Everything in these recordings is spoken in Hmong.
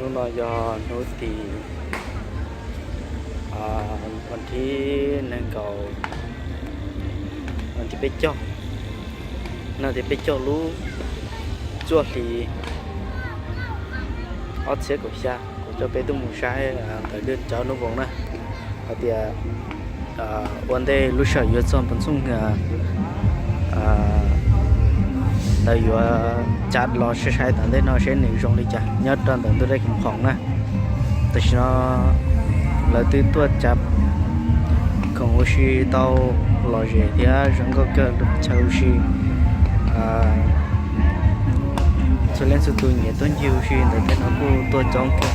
Hnub no yog hnub tim, vas thib nees nkaum, vas thib peb caug, nees nkaum peb caug lub cuaj hli ob txhiab kaum xya. Kuv coj peb tuaj mus saib ntawm cov nub voos na, hais tias ua ntej lub sij hawm yuav txog npoo txooj ntawd yuav cav los saib saib tom ntej no seb nws zoo li cas nyob rau ntawm ntug dej Khoom Phoom na. Tam sim no lawv twb tuaj cav khoom ua si tau lom zem thiab zoo nkauj kawg chaw ua si. Txhua leej txhua tus nyiam tuaj ncig ua si ntawm tej no kuj tuaj coob kawg.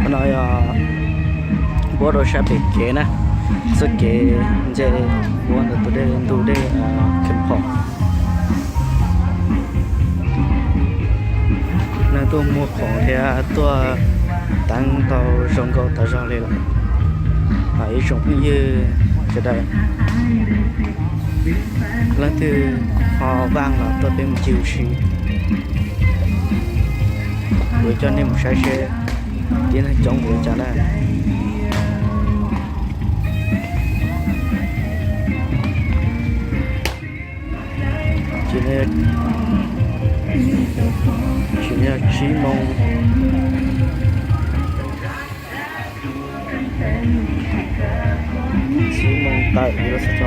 Qhov no yog npuab rau sab pem kev na, txoj kev nce npuab ntawm tus dej, ntug dej Khoom Phoom. Neeg tuaj muag khoom thiab tuaj teev tau zoo nkauj tas zog li lawm. Ib tsoom phooj ywg sawv daws, leej twg ho vaaj los tuaj peb mus ncig ua si. Kuv coj nej mus saib seb tib neeg coob npaum li cas na. Tsis, tsis yog tsib moos, tsib moos tawm yuav txog tso.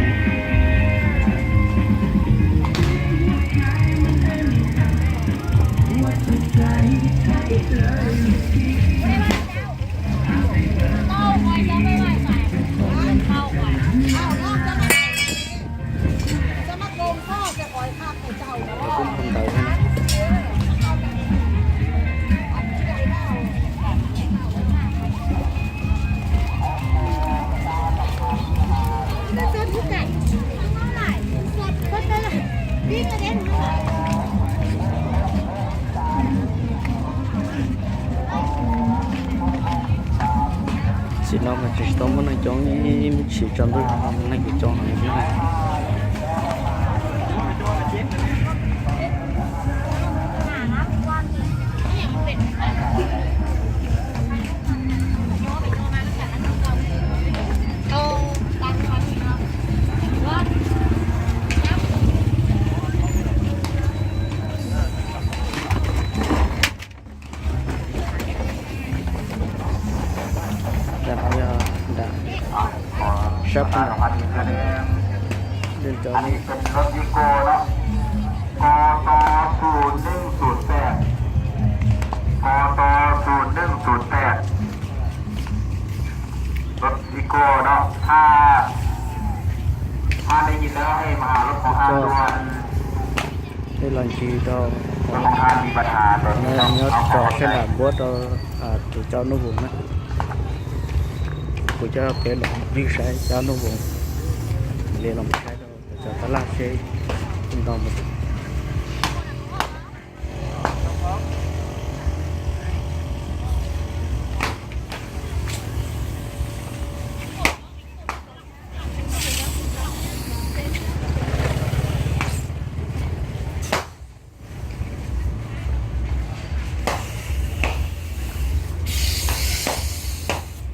Lawv kuj npog ntawv thiab. Tsim no mas tseem tsis tau muaj neeg coob, ib me ntsis tsaus ntuj no neeg yuav coob heev li na. Nram no yog nram sab pem, dej nrov li. เป็นรถอีโก้เนาะ กต ศูนย์หนึ่งศูนย์แปด กต ศูนย์หนึ่งศูนย์แปด รถอีโก้เนาะ ถ้า ถ้าได้ยินแล้วให้มาหารถของอาด่วน Peb los ncig rau, nyob rau sab nram npuab rau tus cov nub voos na. Kuv coj peb los ncig saib cov nub voos, li los saib rau cov tab laj seb ntau mus.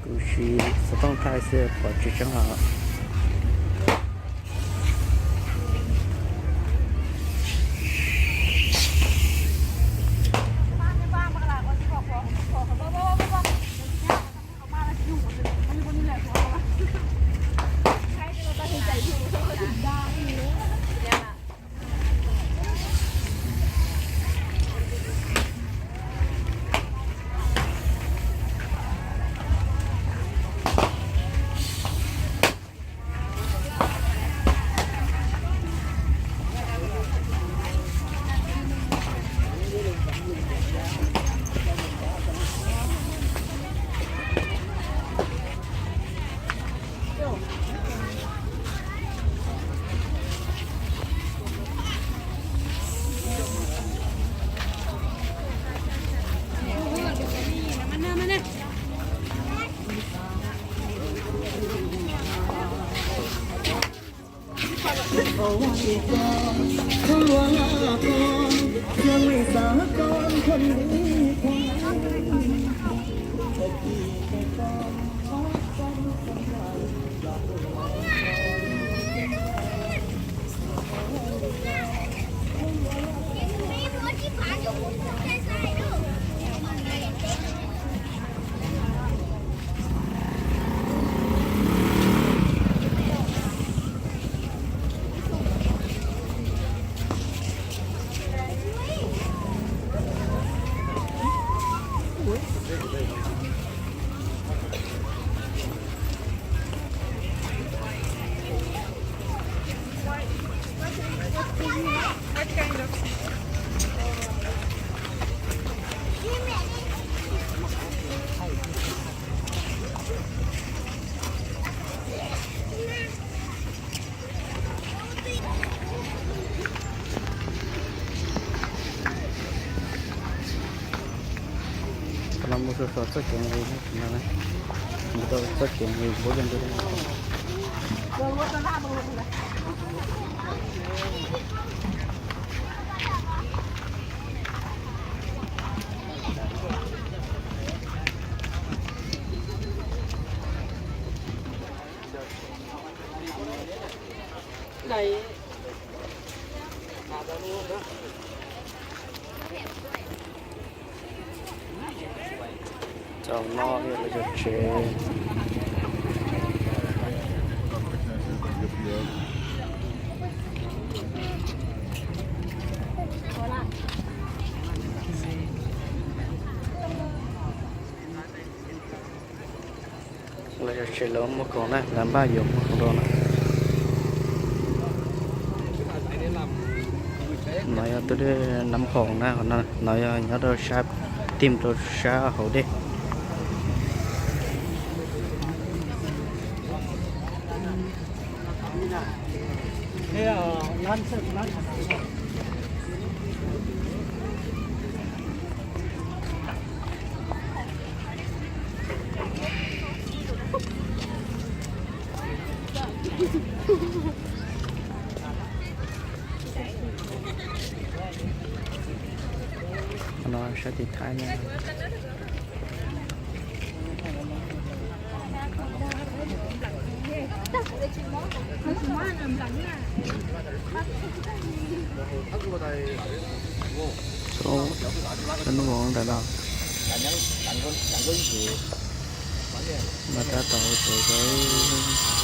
Kuv siv xov tooj thaij xwb pom tsis tseeb os. Qhov no muaj txoj kev nqis, txoj kev nqis npua li ntawd. Txog no lawv cov tsev. Lawv cov tsev lawv muag khoom na, lawv npaj yuav muag khoom rau na. No yog tus dej Nab Khoom na, no yog nyob rau sab, tim rau sab hauv dej. No sab tim Thaib na. Cov nub ntawm no mas tab tom ua tsev.